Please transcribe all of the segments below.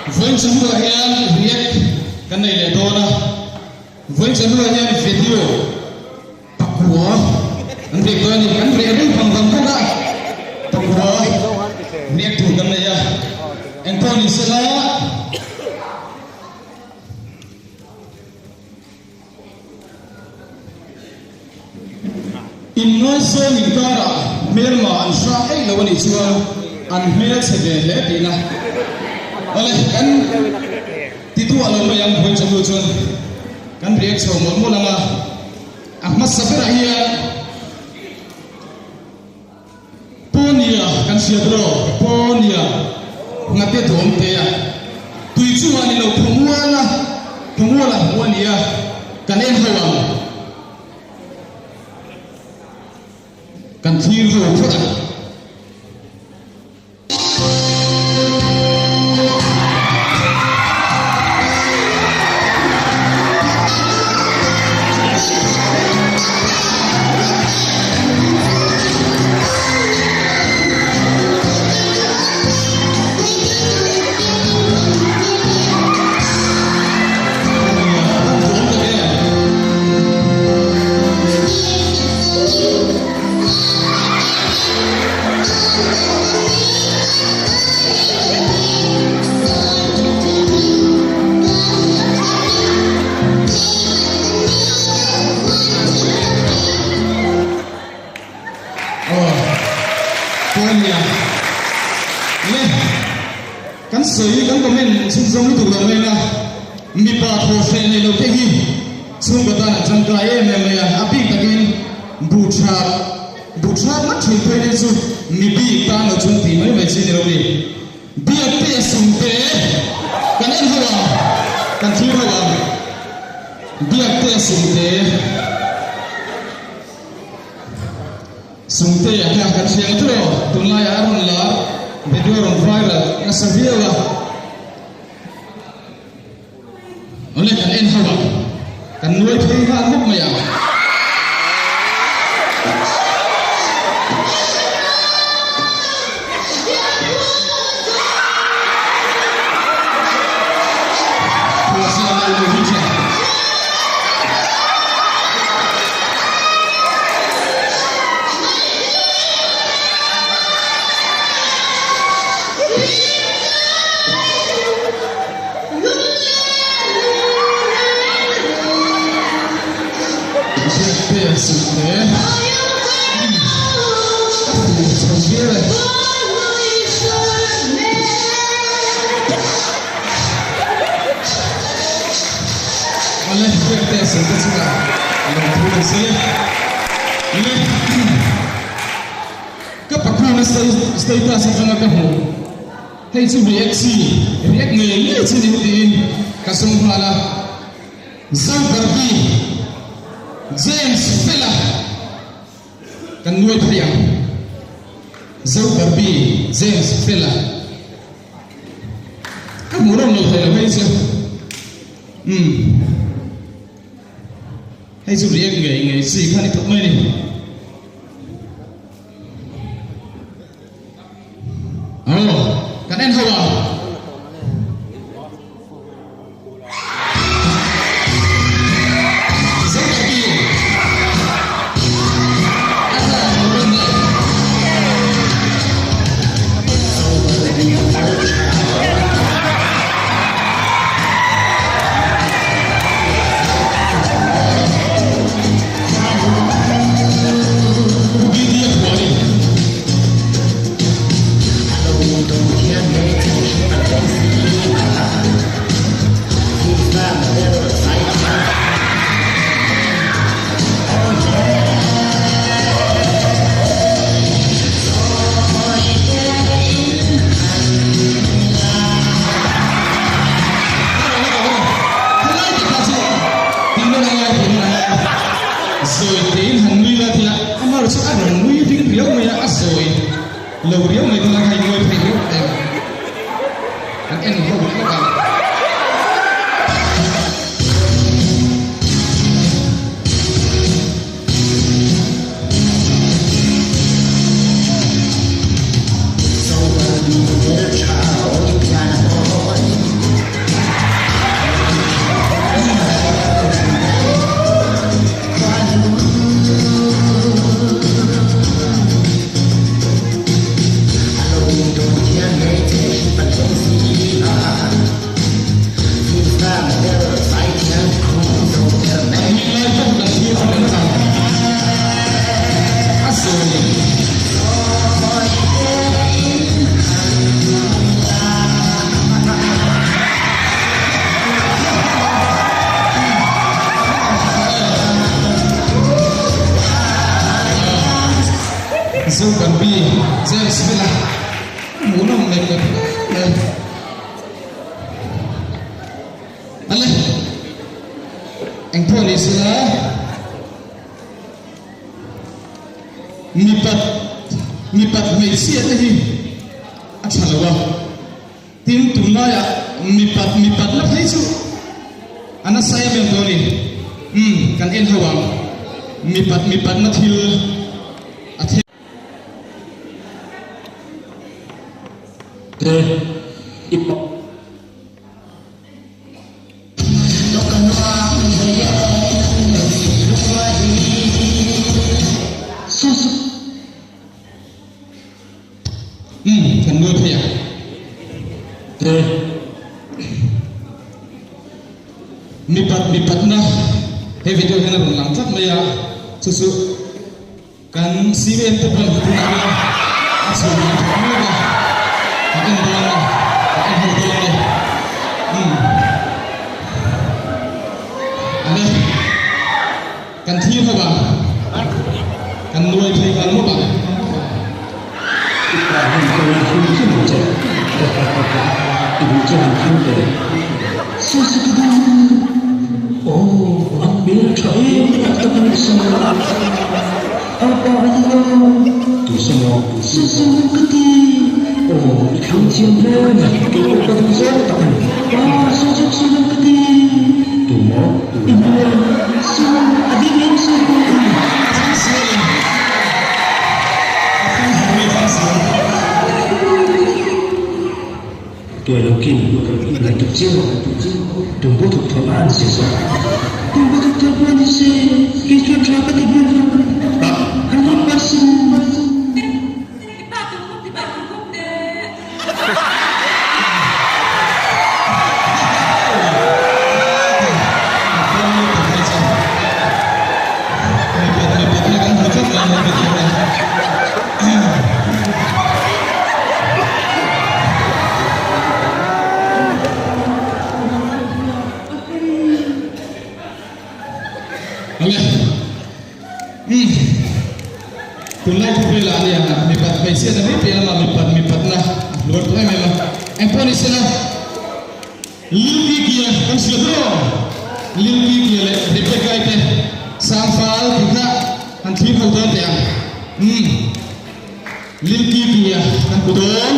Vawiin chawhnuah hian react kan nei leh dawn a, vawiin chawhnuah hian video pakua an react dawn a ni. Kan reh reng vang vang bawk a, pakua react tur kan nei a, engpawh ni sela. Inngaisawm inkarah hmelma an hrang eih lo a nih chuan an hmel chhe ve hle tihna. Awle, kan ti duah lo mai ang vawi chawhnu chuan kan react chho mawlh mawlh ang a, a hmasa berah hian Pawnia kan hria bawk, Pawnia nghate dawm te a tui chungah ni lo khawmuala khawmuala hmu a ni a, kan en ho ang, kan thlir ho phawt ang. Kan sawi kan comment chhunzawm lutuk lo mai a, mipa thaw hreh nei lo te hi chhungkaw tan an tangkai em em mai a, a bik takin buh tha Duh thlak ngawt thin phei te chu mi bik tan lo chuan tih mai mai chi ni lo ni. Biak te a sum te kan en ho ang, kan thlir ho ang. Biak te a sum te, sum te a kha kan hria ang tiraw? Tunlaiah a rawn lar video a rawn viral nasa viau a. Awle kan en ho ang, kan nuai phei nghal mawp mai ang. Ka pakhuna status atanga ka hmuh. Hei chu react chi, react ngei ngei chi ni tiin ka sawm nghal a. Zogarbi, James Fela kan nuai phei ang. Zogarbi, James Fela ka hmuh rawng lo thei lo hei chu. Umm. Hei chu react ngei ngei chi kha ni tawp mai a ni. Aw, kan en ho ang. Zawi tein han nui la tia amah chu a rawn nui ring riau mai a, a zawi lo riau mai dawn a kha in ngawi phei riau em kan en ho leh lawk ang. dance vel a, hmuhnawm mep mep hle mai. Ale, engpawh ni sela mipat mipat hmeichhia te hi a tha lo a. Tin, tunlaiah mipat mipat la phei chu a nasa em em tawh a ni. Umm, kan en ho ang. Mipat mipatna thil a thleng. Te i pa. Umm, kan nuai phei a. Te. Mipat mipatna he video hian a rawn lang tlat mai a, chu chu kan CM te pawn tunah hian a chhun an thawk mek a, kan en dawn a, kan en ho dawn a ni. Umm. Ale. Kan thlir ho a, kan nuai phei nghal mawp a. I pa hun ka rawn hlim hlim ang che. I duh chu han hlim teh. Su su ka duh. Aw, an hmel tha em tak tak a nih saw. A pa a ni lo. Tu saw maw? Su su ka ti. Aw, i thlang thiam hle mai. Kei pawh ka duh zawng tak a ni. Pa, saw chu su lo ka ti. Tu maw? I hmuh su a ding em su Tuai lo kin ngai tuk chiau a tumbu thuk thawm a an si zawk. Tumbu thuk thawm pawh ni se kei chuan tha ka ti hman lo. An rawn pa su. Tunlai khawvelah a nia mipat hmeichhiatna mai piah lamah mipat mipatna a hluar tawh em em a. Engpawh ni sela Lil Kikia kan hria hlawm. Lil Kikia leh Rebecca-i te Sangfal tih kha han thlir ho dawn teh ang. Umm Lil Kikia kan hmu dawn.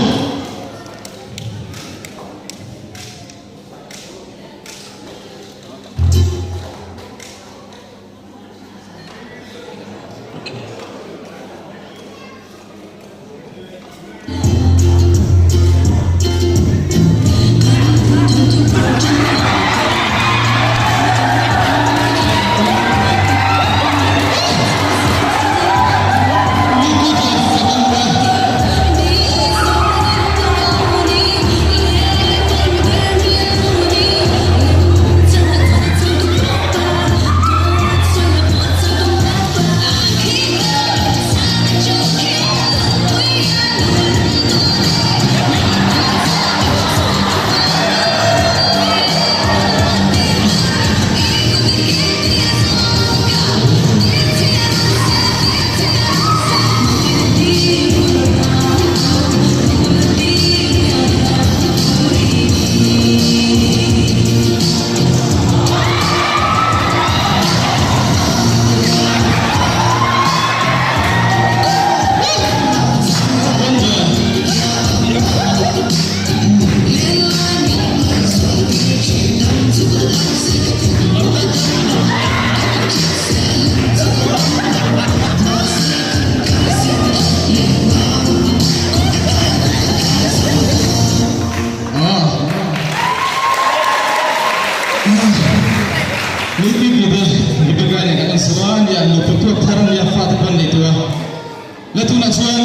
La tunah chuan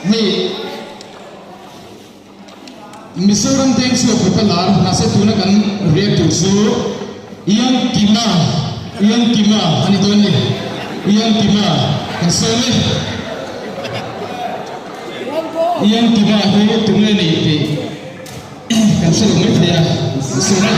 hei Mizoram deng chhuak khawpa lar mahse tuna kan react tur chu Young Kima Young Kima a ni dawn ni Young Kima kan sawm e Young Kima hi tunge ni tih kan hre lo mai thei a kan sawm e.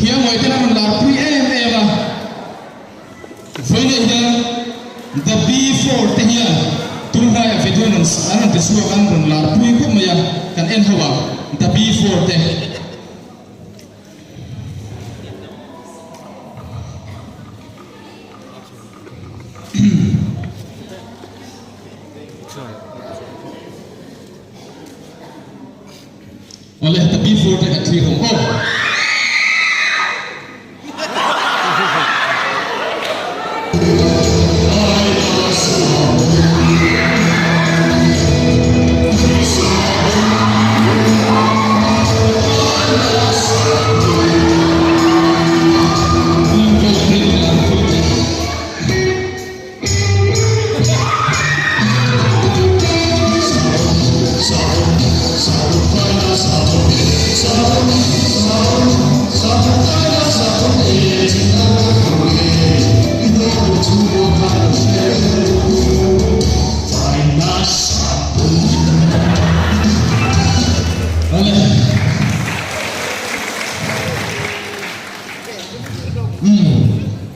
Khiangawih ten a rawn larpui em em a. Vawiinah hian The B-four te hian tunhnaiah video an rawn ti chhuak a, an rawn larpui khawp mai a, kan en ho ang The B-four te. Awle, The B-four te kan thlir ang aw.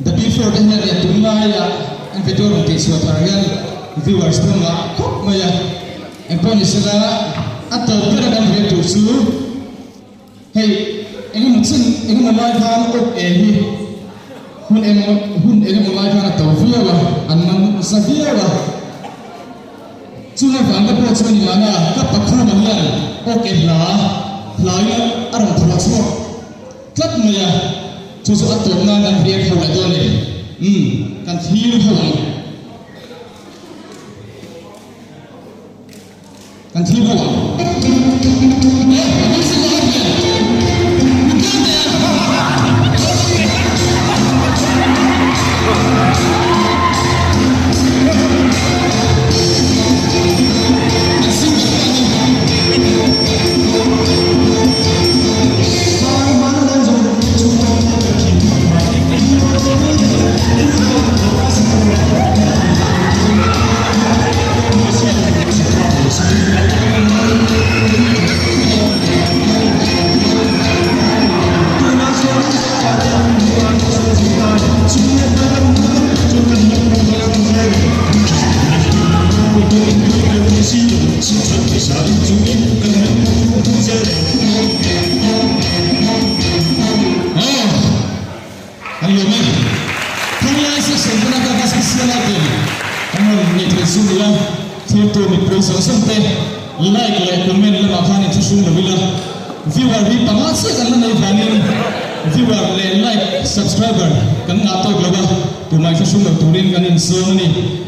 The Before te hian leh tunlaia an video rawn tih chhuah thar hian viewers te ngah khawp mai a, engpawh ni sela a tawp ber a kan riak tur chu hei engemaw chin engemaw lai khan awk e hi hun engemaw hun engemaw lai khan a to viau a, an man za viau a. Chunga vang te pawh chuan Imana ka pakhuma hian awk e hla hlain a rawn phuah chhuak tlat mai a, chu chu a tawp nan kan riak ho leh dawn a ni. Umm, kan thlir ho ang. Kan thlir ho ang. Eh, a music a hot nen. Mitlang teh a. An singer pawh a ni. Aw, an lawm e. Thunglai section pawna ka ka special item kan rawn nei thei chu nia. Thirtu mipui zawng zawng te like leh comment lamah khan inthlahrung lo ila. Viewer hi panga chiah kan la nei vangin viewer leh like subscriber kan ngah tawk lo a, tumah inthlahrung lo turin kan insawn a ni.